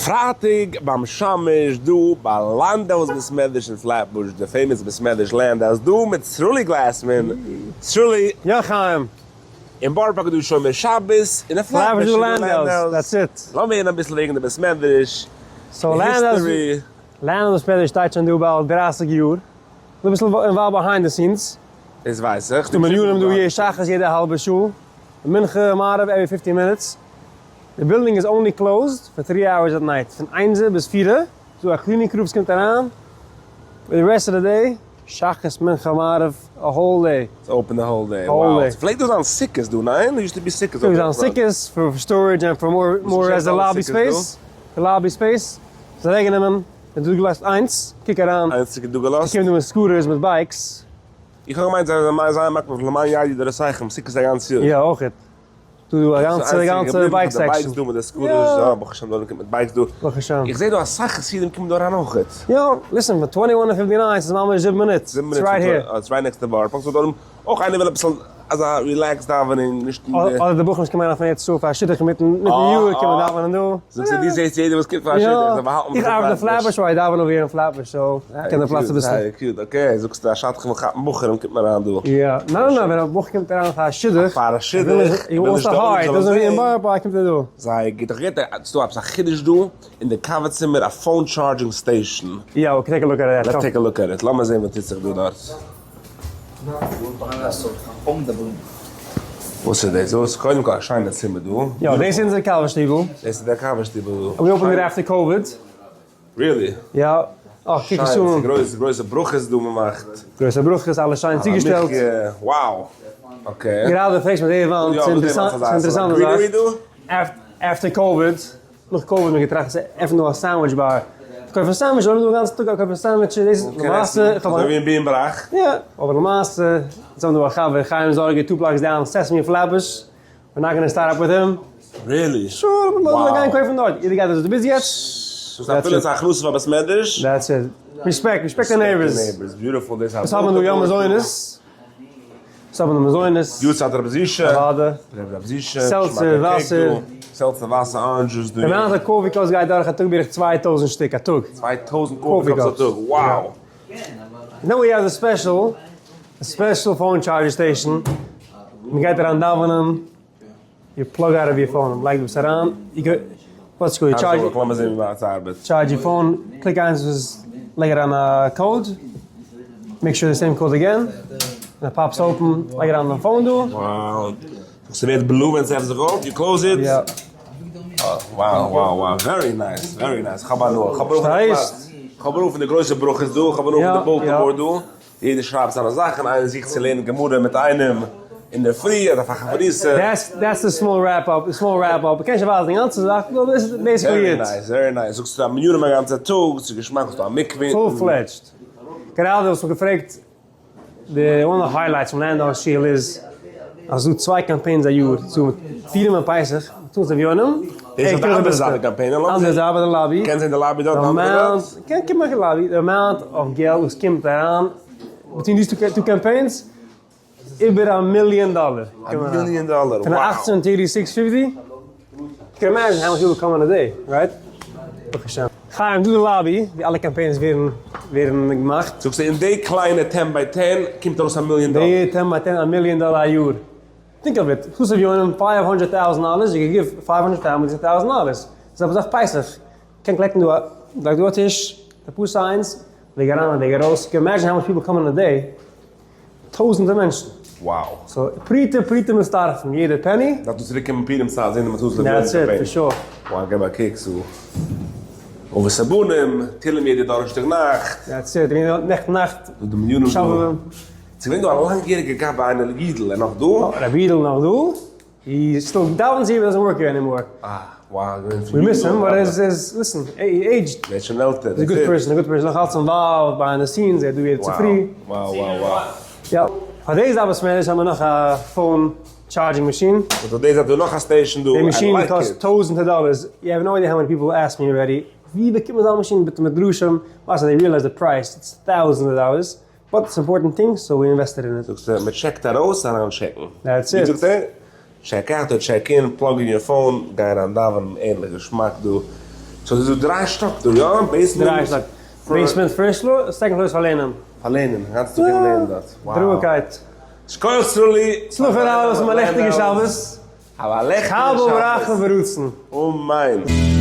פרייטאג ביים שמש דא ביי לאנדאו'ס בית מדרש אין פלעטבוש, די famous בית מדרש לאנדאו'ס דא מיט סרולי גלעסמאן, סרולי. יא חיים. אין בארא פארק איז דא שומר שבת, און אין פלעטבוש איז דא לאנדאו'ס. That's it. לאמיר הערן אביסל וועגן די בית מדרש, די history. לאנדאו'ס בית מדרש שטייט שוין דא באלד 30 יאר, אביסל involved behind the scenes. דאס ווייס איך. ס'דא מניינים דא יעדע שחרית יעדע האלבע שעה, מנחה מעריב every 15 minutes. די בילדינג איז only closed פאר 3 hours at night, פון איינסע ביז פירע, ס'דא א cleaning crew וואס קומט אריין, די rest of the day, שחרית מנחה מעריב, א whole day. It's open the whole day, wow. ס'פלעגט דא זיין סוכות דא, ניין? There used to be סוכות אויף די פראנט. ס'פלעגט זיין סוכות פאר storage און פאר more as א lobby space, די lobby space, איז אוועקגענומען און דא געלאזט איינס, קוק אריין. איינס סוכה דא געלאזט? ס'קומט דא מיט scooters מיט bikes. איך האב געמיינט זיי זענען זייער מקפיד למען ידעו דורותיכם, סוכות א גאנץ יאר. יא אויכעט. דא דא א גאנצע גאנצע bike section. Bikes דא מיט די scooters, יא ברוך השם דא קומט מיט bikes דא. ברוך השם. איך זעה דא אסאך חסידים קומען דא אריין אויכעט. יא, listen, פון 21 און 59 ס'איז ממש זיבן מינוט. זיבן מינוט. It's right here. It's right next to בארא פארק, סאו דארט אויך איינער וויל אביסל אזא relaxed דאווענען, נישט אין די. אדער די בחורים וואס קומען אריין פון ארץ ישראל פאר א שידוך אינמיטן יאר קומען דאווענען דא. זאגסטו דו זעסט יעדער וואס קומט פאר א שידוך, זיי באהאלטן איך ארבעט אין פלעטבוש, איך דאווען אויך אין פלעטבוש, so קען די פלאץ אביסל. זייער cute, okay, זאגסטו א שדכן וויל כאפן בחורים קומט מען אריין דא. יא, ניין ניין ווען א בחור קומט אריין פאר א שידוך, פאר א שידוך, וויל נישט די עולם זאל אים זען, קומט ער דא. זייער גוט, איך געהערט אז ס'דא עפעס א חידוש דא אין די קאווע צימער א phone charging station. יא, okay take a look at it. Let's take a look at it, לאמיר זען וואס טוט זיך דא דארט. וואס איז דאס? דאס קודם כל א שיינע צימער דא. יא, דאס איז אונזער קאווע שטיבל. דאס איז דער קאווע שטיבל דא. We opened it after COVID. Really? יא. אה, קוק עס אן. גרויסע גרויסע ברכות דא מען מאכט. גרויסע ברכות, אלעס שיין צוגעשטעלט. Wow. Okay. גראדע פרעגסט מיך די וואנט, ס'איז אינטערעסאנט זאך. After COVID, נאך COVID האט מען געטראכט צו עפענען דא א sandwich bar. קויפן sandwich, אויב דו גאנצן טאג קויפן sandwiches, דאס איז למעשה, אזוי ווי אין ביהמ ד. יא, אבער למעשה, אונז האבן דא א חבר, חיים זארגער, two blocks down, Sesame פלעטבוש, we're not gonna start up with him. Really? Sure, לאמיר גיין קויפן דארט, יעדער גייט אזוי ביז יעצט. ס'איז אפילו איז א הכנסה פאר בית מדרש. That's it. Respect, respect the neighbors. Beautiful דאס. וואס האבן דא יא מזונות? וואס האבן די מזונות? יארצייט רבי זישע. אוואדע. רבי זישע. Seltzer, וואסער. Seltzer, וואסער, orange juice דא. די amount of coffee cups גייט דורך א טאג בערך 2000 שטיק א טאג. 2000 coffee cups א טאג, wow. Now we have the special, special phone charger station. מען גייט אריין דאווענען, you plug out of your phone, לייג דאס אריין, וואטס גוד, charge your phone, click איינס וואס לייג אריין א code, make sure the same code again, און it pops open, לייג אריין דיין phone דא. Wow, ס'ווערט blue ווען ס'עפנט זיך אויף, you close it. יא. Wow wow wow, very nice, very nice, כ'האב הנאה, כ'האב הנאה כ'האב הנאה פון די גרויסע ברכות דא, כ'האב הנאה פון די bulletin board דא. יעדער שרייבט זיינע זאכן, איינער זוכט צו לערנען גמרא מיט איינעם אינדערפרי אדער פאר חברותא. That's the small wrap up, small wrap up, מ'קען נישט ווייזן די גאנצע זאך, נאר דאס איז basically it. Very nice, very nice, זאגסט ס'איז א מנינים א גאנצע טאג, ס'איז געשמאק, ס'איז דא א מקווה אונטן. Full fledged. גראדע וואס מ'האט געפרעגט, די one of the highlights פון לאנדאו'ס שול איז אז ס'איז דא צוויי campaigns א יאר, צו פורים און פסח, טאנצן אביונים. דאס איז די אנדערע זייט די קאמפיין, אנדערע זייט ביי די lobby. קענסט זען די lobby דארט, די אנדערע זייט. קען קומען אויף די lobby, די amount of געלט וואס קומט אריין between these two campaigns, איבער א מיליאן דאלער. א מיליאן דאלער, wow. פון 1836 fifty, קען imagine how much people come in a day, right? ברוך השם. חיים, דא די lobby, ווי אלע campaigns ווערן ווערן געמאכט. זאגסטו אין די קליינע ten by ten קומט ארויס א מיליאן דאלער? די ten by ten א מיליאן דאלער א יאר. Think of it, חוץ אויף יונים 500 thousand dollars, you give 500 families a thousand dollars. זעלבע זאך פסח, קען collect ן דא א, לייג דא א טיש, אפאר signs, וועג אריין און וועג ארויס, can imagine how much people come in a day, טויזענטער מענטשן. Wow. So פרוטה פרוטה מצטרפים, יעדע penny. דארף דא צוריק קומען פורים צייט זעהן די מצות לוויה That's it, for sure. Wow, געב א קוק ס'איז אבות הבנים, תהילים יעדע דאנערשטאג נאכט. That's it, נעכטן נאכט. דא די מנינים דא. שובבים. ס'איז געווען דא א לאנג יעריגע גבאי איינער אידל, ער נאך דא? רבי אידל נאך דא? He still דאווענס here but doesn't work here anymore. אה, wow, געווען We miss him but he's he's listen, he aged. ער איז שוין עלטער. He's a good person, a good person, נאך אלץ involved behind the scenes, ער איז דא יעדע צופרי. Wow, wow, wow. יא, פאר דאס דארף עס מער נישט, האבן מיר נאך א phone charging machine. און פאר דאס האט דא נאך א station דא, די מאשין קאסט טויזענטער דאלערס, you have no idea how many people ask me already, ווי באקומט מען אזא מאשין, בתי מדרשים, ווייסט אז they realize the price, it's thousands of dollars. But it's important thing so we invested in it. זאגסט ער, מען check ט ארויס אריין check ן. That's it. ווי זאגט ער? Check out or check in, plug in your phone, גיי אריין דאווענען, ערליך געשמאק דא. So ס'איז דא דריי שטאק דא, יא? Basement. דריי שטאק. Basement first floor, second floor איז פאר לערנען. פאר לערנען, א גאנצן טאג קען מען לערנען דארט. די רואיגקייט. שכוח סרולי. סלאף פאר אלעס און א לעכטיגע שבת. האב א לעכטיגע שבת. קבל ברכה ורצון. אמן.